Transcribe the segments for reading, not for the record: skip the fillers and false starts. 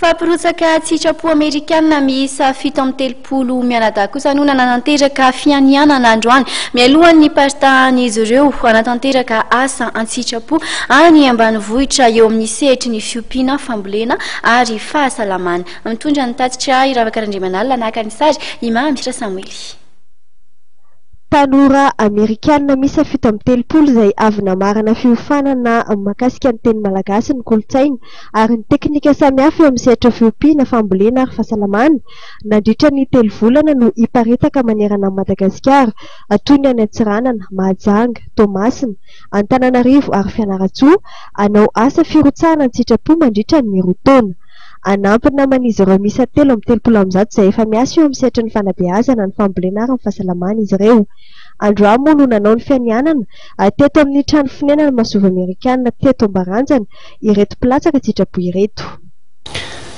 Fa mpirotsaka an-tsitrapo amerikanina miisa 37 mianadahy kosa no nanatanteraka fianianana androany mialohan'ny hiparitahan'izy ireo hanatanteraka asa an-tsitrapo any ambanivohitra eo amin'ny sehatry ny fiompiana, fambolena ary fahasalamana. Mitondra ny tatitra i Ravaka Randriamanalina naka ny sary i Mamy Rasamoely. Tanora amerikanina miisa 37 izay avy namarana fiofanana mahakasika ny teny malagasy, ny kolontsaina ary ny teknika samihafa eo amin'ny sehatra fiompiana, fambolena ary fahasalamana nandritra ny telo volana no hiparitaka manerana an'i Madagasikara toy ny any Antsiranana, Mahajanga, Toamasina, Antananarivo ary Fianarantsoa hanao asa firotsahana an-tsitrapo mandritra ny roa taona. Hanampy ny naman'izy ireo miisa 133 izay efa miasa eo amin'ny sehatry ny fanabeazana, ny fambolena ary ny fahasalamana izy ireo. Androany moa no nanao ny fianianana teto amin'ny trano fonenan'ny masoivoho amerikana teto Ambaranjana ireto mpilatsaka an-tsitrapo ireto.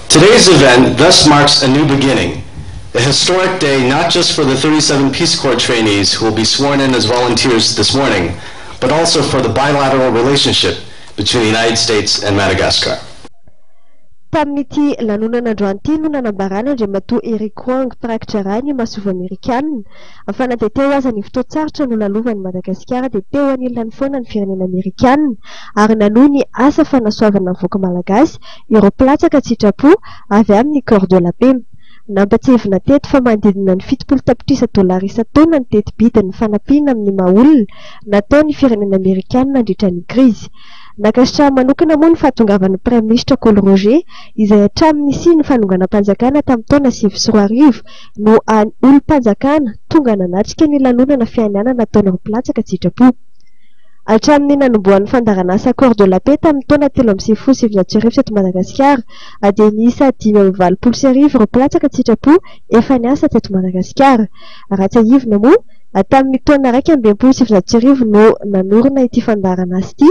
Today's event thus marks a new beginning, a historic day not just for the 37 Peace Corps trainees who will be sworn in as volunteers this morning, but also for the bilateral relationship between the United States and Madagascar. Tamin'ity lanonana androany ity no nanambarana Andriamatoa Eric Huang, mpirakidraharaha ny masoivoho amerikanina, fa na dia teo aza ny fotoan-tsarotra nolalovan'i Madagasikara dia teo anilany foana ny firenena amerikanina ary nanohy ny asa fanasoavana ny vahoaka malagasy ireo mpilatsaka an-tsitrapo avy amin'ny Corps de la Paix. Nampatsiahivina teto fa manodidina ny 70 tapitrisa dolara isan-taona ny teti-bidin'ny fanampiana amin'ny maha-olona nataon'ny firenena amerikanina nandritra ny krizy. Nankasitrahany manokana moa ny fahatongavan'ny Praiminisitra Kolo Roger, izay hatramin'ny nisian'ny fanonganam-panjakana tamin'ny taona 2009 no hany olom-panjakana tonga nanatrika ny lanonana fianianana nataon'ireo mpilatsaka an-tsitrapo. Hatramin'ny nanombohan'ny fandaharanasa Accord de la Paix tamin'ny taona 1993 teto Madagasikara dia niisa 1085 ireo mpilatsaka an-tsitrapo efa niasa teto Madagasikara. Raha tsiahivina moa, tamin'ny taona 1961 no nanorina ity fandaharanasa ity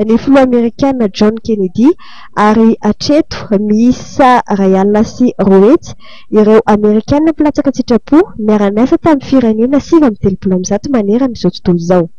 ny filoha amerikana John Kennedy ary hatreto miisa 201 ireo amerikana mpilatsaka an-tsitrapo niara-niasa tamin'ny firenena 139 manerana izao tontolo izao.